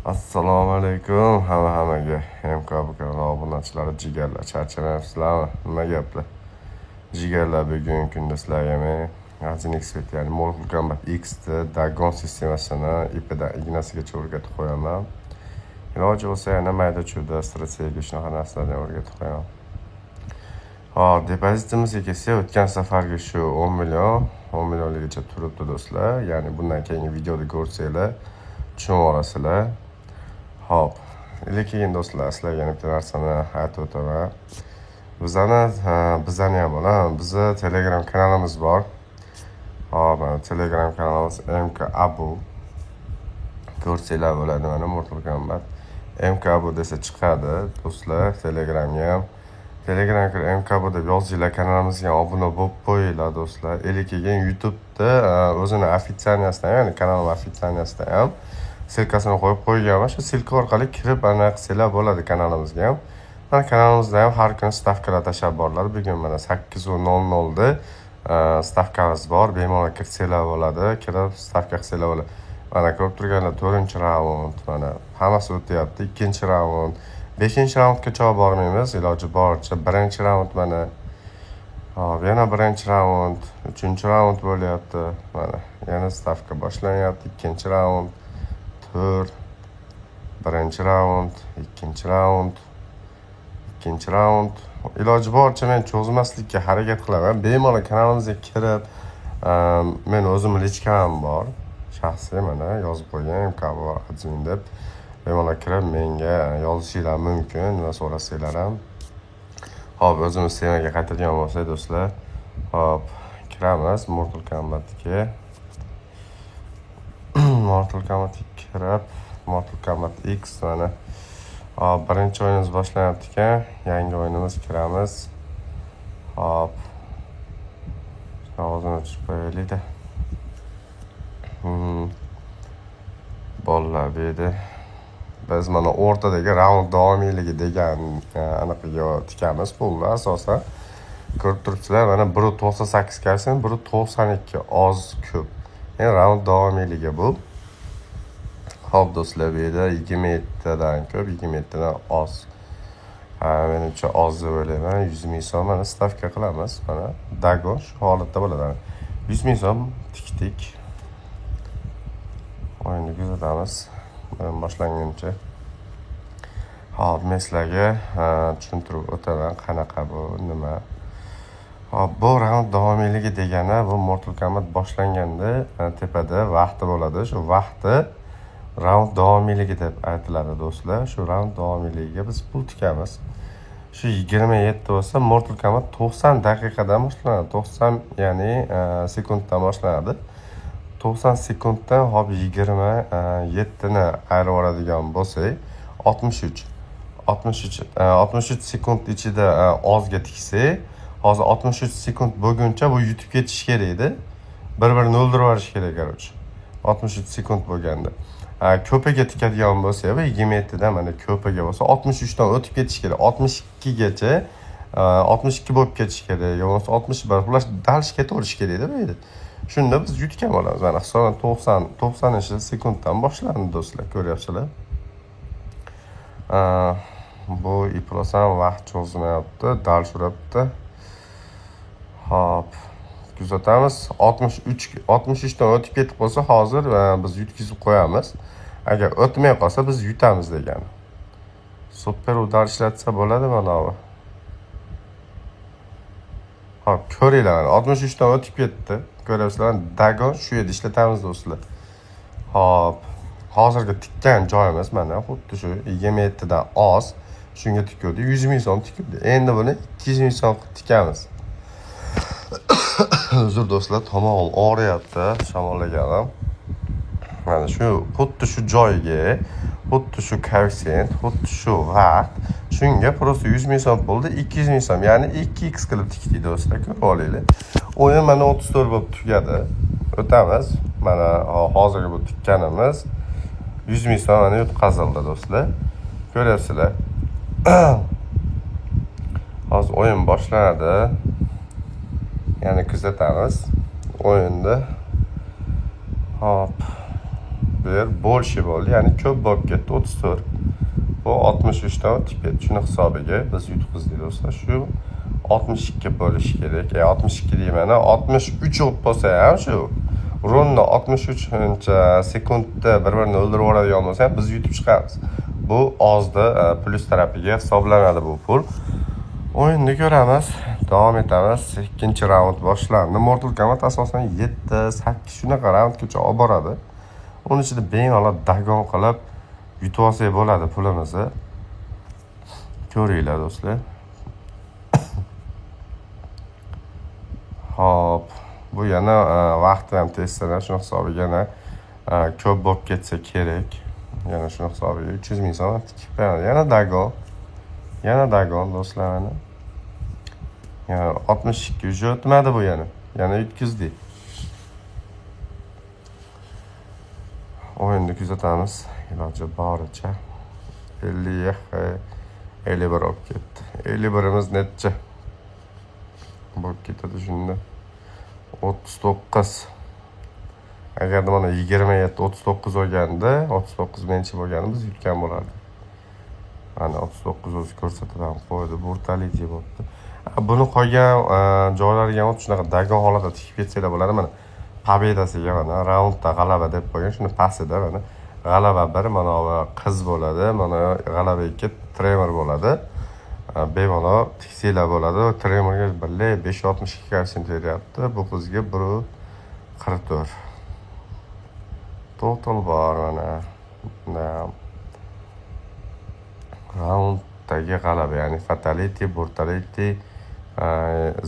Assalomu alaykum hamma hammaga. MK kanali obunachilari, jigarlar, charchamayapsizlarmi? Nima gaplar? Jigarlar, bugungi kunda sizlarga men 1xBet, ya'ni Mortal Kombat X'ni Dagon sistemasini ipidan ignasigacha o'rgatib qo'yaman. Iloji bo'lsa, yana mayda chuyda strategiya, shunaqa narsalarni o'rgatib qo'yaman. Hop, depozitimizga kelsak, o'tgan safargi shu 10 million, 10 millionligicha turibdi, do'stlar. Ya'ni bundan keyingi videoda ko'rsanglar, tushunib olasizlar. Hop, lekin do'stlar, sizlarga yana bitta narsani aytib o'taman. Bizani ham bo'ladi. Bizni Telegram kanalimiz bor. Hop, mana Telegram kanalimiz MK Abu. Ko'rsanglar bo'ladi, mana Mortal Kombat MK Abu desa chiqadi, do'stlar, Telegramga ham. Telegram kirib MK Abu deb yozinglar, kanalimizga obuna bo'lib qo'yinglar, do'stlar. Или keyin YouTube'da o'zini официальный sida ham, ya'ni kanalim официальный sida ham ссылка sini qo'yib qo'yganman. Shu ссылка orqali kirib anaqa qilsanglar bo'ladi kanalimizga ham. Mana kanalimizda ham har kuni stavkalar tashlab boriladi. Bugun mana 8:00 da stavkamiz bor. Bemalol kirsanglar bo'ladi. Kirib stavka qilsanglar bo'ladi. Mana ko'rib turganlar, to'rtinchi raund, mana hammasi o'tyapti. Ikkinchi raund, beshinchi raundgacha olib bormaymiz, iloji boricha birinchi raund mana. Hop, yana birinchi raund, uchinchi raund bo'lyapti. Mana yana stavka boshlanyapti. Ikkinchi raund, to'rt, birinchi raund, ikkinchi raund, ikkinchi raund. Iloji boricha men cho'zmaslikka harakat qilaman. Bemalol kanalimizga kirib, men o'zimni личка m bor. Shaxsiy, mana yozib qo'ygan MK admin deb. Bemalol kirib menga yozishinglar mumkin, nima so'rasanglar ham. Hop, o'zimiz temaga qaytadigan bo'lsak, do'stlar. Hop, kiramiz Mortal Kombatga. Mortal Kombatga kirib, Mortal Kombat X mana. Hop, birinchi o'yinimiz boshlanyapti ekan. Yangi o'yinimiz, kiramiz. Hop. Ovozini o'chirib qo'yaylik-da. Bolalar bu yerda. Biz mana o'rtadagi raund davomiyligi degan anaqaga tikamiz pulni asosan. Ko'rib turibsizlar, mana 1.98 koeffitsient, 1.92, oz ko'p. Endi raund davomiyligi bu. Hop, do'stlar, bu yerda 27 tadan ko'p, 27 tadan oz. Ha, menimcha oz deb o'ylayman. 100 ming so'm mana stavka qilamiz. Mana Dagon shu holatda bo'ladi. 100 ming so'm tikdik. O'yinni kuzatamiz. O'yin boshlanguncha. Hop, men sizlarga tushuntirib o'taman, qanaqa bu, nima. Hop, bu raund davomiyligi degani bu Mortal Kombat boshlanganda tepada vaqti bo'ladi. Shu vaqti raund davomiyligi deb aytiladi, do'stlar. Shu raund davomiyligiga biz pul tikamiz. Shu 27 bo'lsa, Mortal Kombat 90 daqiqadan boshlanadi. 90, ya'ni sekunddan boshlanadi. 90 sekunddan, hop, 27 ni ayirib yuboradigan bo'lsak, 63. 63, 63 sekund ichida ozga tiksak, hozir 63 sekund bo'lguncha bu yutib ketishi kerak edi. Bir-birini o'ldirib yuborish kerak, короче. 63 sekund bo'lganda. Ko'piga tikadigan bo'lsa, bu 27 dan mana ko'piga bo'lsa, 63 dan o'tib ketishi kerak. 62 gacha 62 bo'lib ketishi kerak. Yo bo'lmasa 61. Xullas, дальше ketaverishi kerak-da bu yerda. Shunda biz yutgan bo'lamiz. Mana hisoblan 90 90 sekunddan boshlandi, do'stlar, ko'ryapsizlar. Bu iplasam vaqt cho'zmayapti, дальше urapti. Hop, kuzatamiz. 63, 63 dan o'tib ketib qolsa, hozir biz yutkazib qo'yamiz. Agar o'tmay qolsa, biz yutamiz degani. Супер удар ishlatsa bo'ladi mana bu. Hop, ko'ringlar, mana 63 dan o'tib ketdi. Ko'ryapsizlar, Dagon shu yerda ishlatamiz, do'stlar. Hop, hozirgi tikkan joyimiz mana xuddi shu 27 dan oz. Shunga tikuvdik, 100 ming so'm tikuvdik. Endi buni 200 ming so'm qilib tikamiz. Uzr, do'stlar, tomog'im og'riyapti, shamollaganim. Mana shu xuddi shu joyga, xuddi shu koeffitsient, xuddi shu vaqt, shunga просто 100 ming so'm bo'ldi, 200 ming so'm, ya'ni 2x qilib tikdik, do'stlar, ko'rib olinglar. O'yin mana 34 bo'lib tugadi. O'tamiz. Mana hozirgi bu tikkanimiz 100 ming so'm mana yutqazildi, do'stlar. Ko'ryapsizlar. Hozir o'yin boshlanadi. Yana kuzatamiz o'yinni. Hop. Bu yer больше bo'ldi, ya'ni ko'p bo'lib ketdi, 34. Bu 63 dan o'tib ketdi. Shuni hisobiga biz yutqizdik do'stlar. Shu 62 bo'lishi kerak. 62 deyman, 63 bo'lib qolsa ham shu ровно 63-sekundda bir-birini o'ldirib yuboradigan bo'lsa ham biz yutib chiqamiz. Bu ozda plyus tarafiga hisoblanadi bu pul. O'yinni ko'ramiz, davom etamiz. Ikkinchi raund boshlandi. Mortal Kombat asosan 7, 8 shunaqa raundgacha olib boradi. Uni ichida bemalol dagon qilib yutib olsak bo'ladi pulimizni. Ko'ringlar do'stlar. Hop, bu yana vaqti ham tez sanab, shuni hisobiga yana ko'p bo'lib ketsa kerak. Yana shuni hisobiga 300 ming so'm tikib qo'yamiz. Yana dagon. Yana dagon do'stlar mana. Yana 62 уже o'tmadi bu yana. Yana yutqizdik. O'yinni kuzatamiz iloji boricha. 50 51 olib ketdi. 51imiz necha bo'lib ketadi shunda? 39. Agarda mana 27 39 bo'lganda, 39 menchi bo'lganda biz yutgan bo'lardik. Mana 39 o'zi ko'rsatib ham qo'ydi, brutality bo'libdi. Buni qolgan joylariga ham shunaqa dagon holatda tikib ketsanglar bo'ladi. Mana pobedasiga mana raundda g'alaba deb qo'ygan, shuni pastida mana g'alaba 1 mana bu qiz bo'ladi, mana g'alaba 2 Tremor bo'ladi. Bemalol tiksanglar bo'ladi. Tremorga birga 5.62 koeffitsient beryapti. Bu qizga 1.44. Total bor mana. Raunddagi g'alaba, ya'ni fatality, brutality,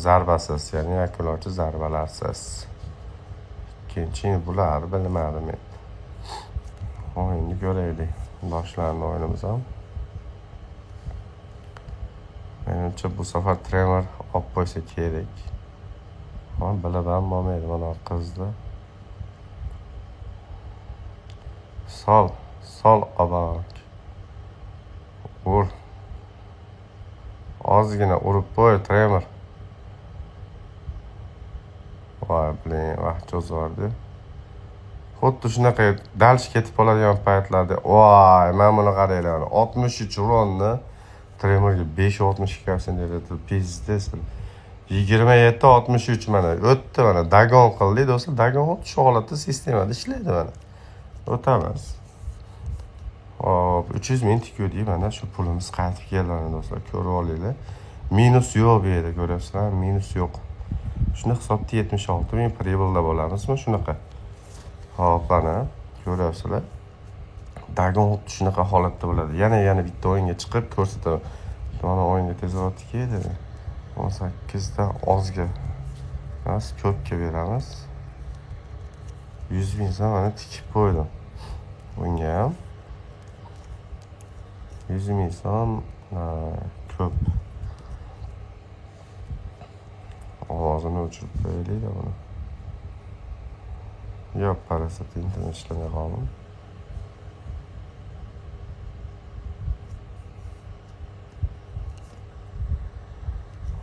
zarbasiz, ya'ni yakunlovchi zarbalarsiz. Ikkinchi bular bilmadim endi. O'yinni ko'raylik. Boshlandi o'yinimiz ham. Menimcha bu safar Tremor olib qo'ysa kerak. Ama bilib ham bo'lmaydi mana qizni. Sol, sol obak. Ur. Ozgina urib qo'y Tremor. Voy, blin, vaqt cho'zvordi. Xuddi shunaqa dalish ketib qoladigan paytlarda, voy, mana buni qaranglar, 63 uronni Tremorga 5.62 koeffitsient beradi, pizdes. 27 63 mana o'tdi mana dagon qildik do'stlar. Dagon xuddi shu holatda sistemada ishlaydi mana. O'tamiz. Hop, 300 ming tikuvdik mana shu pulimiz qaytib keldi mana do'stlar, ko'rib olinglar. Minus yo'q bu yerda, ko'ryapsizlar, minus yo'q. Shuni hisobda 76 ming pribelda bo'lamizmi shunaqa? Hop, mana ko'ryapsizlar. Dagon xuddi shunaqa holatda bo'ladi. Yana bitta o'yinga chiqib ko'rsataman. Mana o'yinga tezroq tikaydi. 18 dan ozga emas, ko'pga beramiz. 100 ming so'm mana tikib qo'ydim. Bunga ham 100 ming so'm ko'p. Ovozini o'chirib qo'yaylik-da buni. Yo'q, parasat internet ishlamay qoldi.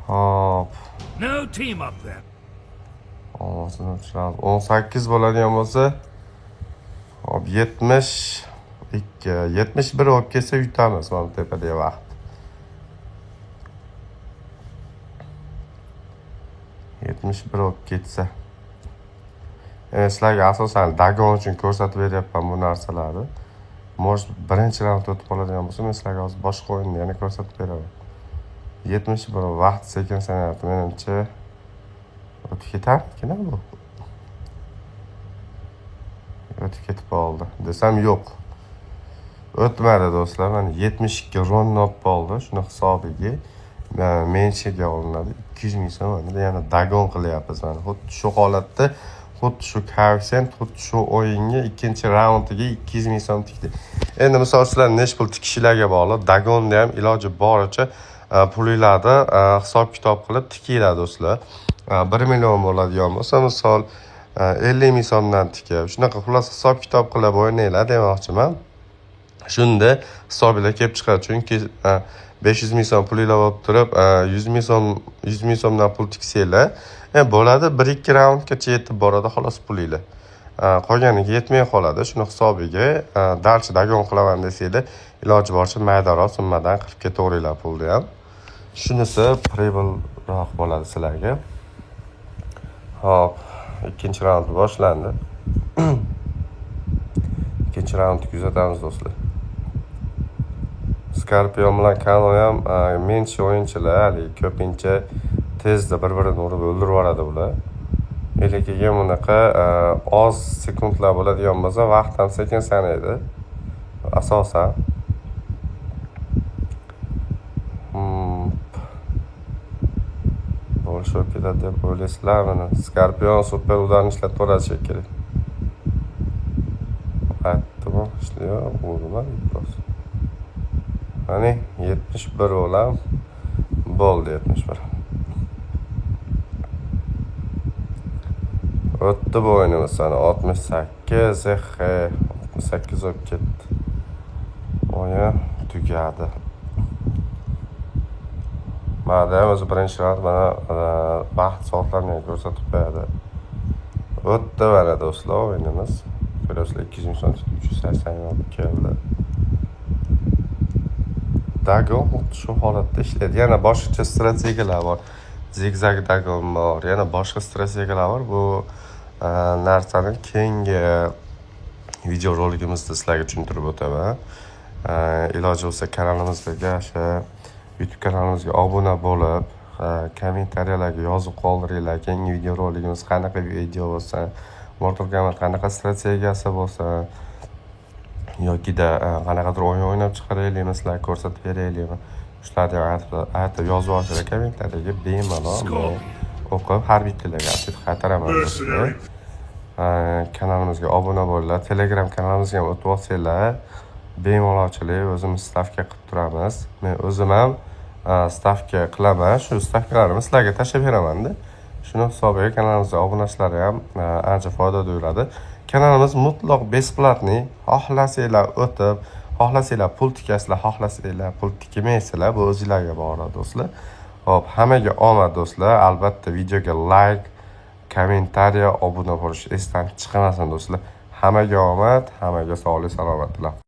Hop. No team up then. Ovozini o'chiramiz. 18 bo'ladigan bo'lsa, hop, 72, 71 bo'lib ketsa yutamiz mana tepadagi vaqt. 71 bo'lib ketsa. Endi sizlarga asosan dagon uchun ko'rsatib beryapman bu narsalarni. Может, birinchi raund o'tib qoladigan bo'lsa, men sizlarga hozir boshqa o'yinni yana ko'rsatib beraman. 71 vaqt sekin sanayapti. Menimcha o'tib ketarmikin bu? O'tib ketib qoldi desam yo'q. O'tmadi do'stlar. Mana 72 ronni olib qoldi. Shuni hisobiga menshiga olinadi. 200 ming so'm mana yana dagon qilyapmiz mana. Xuddi shu holatda, xuddi shu koeffitsient, xuddi shu o'yinga ikkinchi raundiga 200 ming so'm tikdi. Endi misol sizlar nech pul tikishinglarga bog'liq. Dagonni ham iloji boricha pulinglarni hisob kitob qilib tikinglar do'stlar. 1 million bo'ladigan bo'lsa, misol 50 ming so'mdan tikib, shunaqa xullas hisob kitob qilib o'ynanglar demoqchiman. Shunda hisobinglar kelib chiqadi. Chunki 500 ming so'm pulinglar bo'lib turib, 100 ming so'm, 100 ming so'mdan pul tiksanglar, bo'ladi, 1-2 raundgacha yetib boradi xolos pulinglar. Qolganiga yetmay qoladi. Shuni hisobiga дальше догон qilaman desanglar, iloji boricha maydaroq summadan qilib ketaveringlar pulni ham. Shunisi прибыль roq bo'ladi sizlarga. Xo'p, ikkinchi raund boshlandi. Ikkinchi raundni kuzatamiz, do'stlar. Scorpion bilan Kano ham меньше o'yinchilar, haligi ko'pincha tezda bir-birini urib o'ldirib yuboradi bular. Lekin bunaqa oz sekundlar bo'ladigan bo'lsa, vaqt ham sekin sanaydi. Asosan. Больше bo'lib ketadi deb o'ylaysizlarmi? Scorpion супер удар ni ishlatib yuboradi shekilli. Aytdim, ishlayapti, urmadi просто. Qani, 71 bo'lam. Bo'ldi 71. O'tdi bu o'yinimiz sana 68, eh, 68 bo'lib ketdi. O'yin tugadi. Mana o'zi birinchi raund mana vaqt soatlarni ham ko'rsatib qo'yadi. O'tdi mana, do'stlar, o'yinimiz. Ko'rasizlar, 200 ming so'm 380 olib keldi. Догон xuddi shu holatda ishlaydi. Yana boshqacha strategiyalar bor. Zigzag догон bor, yana boshqa strategiyalar bor. Bu narsani keyingi video roligimizda sizlarga tushuntirib o'taman. Iloji bo'lsa, kanalimizdagi o'sha YouTube kanalimizga obuna bo'lib, kommentariyalarga yozib qoldiringlar. Keyingi video roligimiz qanaqa video bo'lsin, Mortal Kombat qanaqa strategiyasi bo'lsin yokida qanaqadir o'yin o'ynab chiqaraylikmi, sizlarga ko'rsatib beraylikmi? Shularni ham aytib yozib olsanglar kommentariyaga, bemalol men o'qib har bittalarga ответ qaytaraman, do'stlar. Kanalimizga obuna bo'linglar, Telegram kanalimizga ham o'tib olsanglar, bemalolchilik o'zimiz stavka qilib turamiz. Men o'zim ham stavka qilaman, shu stavkalarimni sizlarga tashlab beramanda. Shuni hisobiga kanalimizga obunachilari ham ancha foyda tuyuladi. Kanalimiz mutlaq бесплатный. Xohlasanglar o'tib, xohlasanglar pul tikasizlar, xohlasanglar pul tikmaysizlar, bu o'zinglarga bog'liq, do'stlar. Ho'p, hammaga omad, do'stlar. Albatta videoga layk, kommentariya, obuna bo'lish esdan chiqmasin, do'stlar. Hammaga omad, hammaga sog'lik salomat tilab.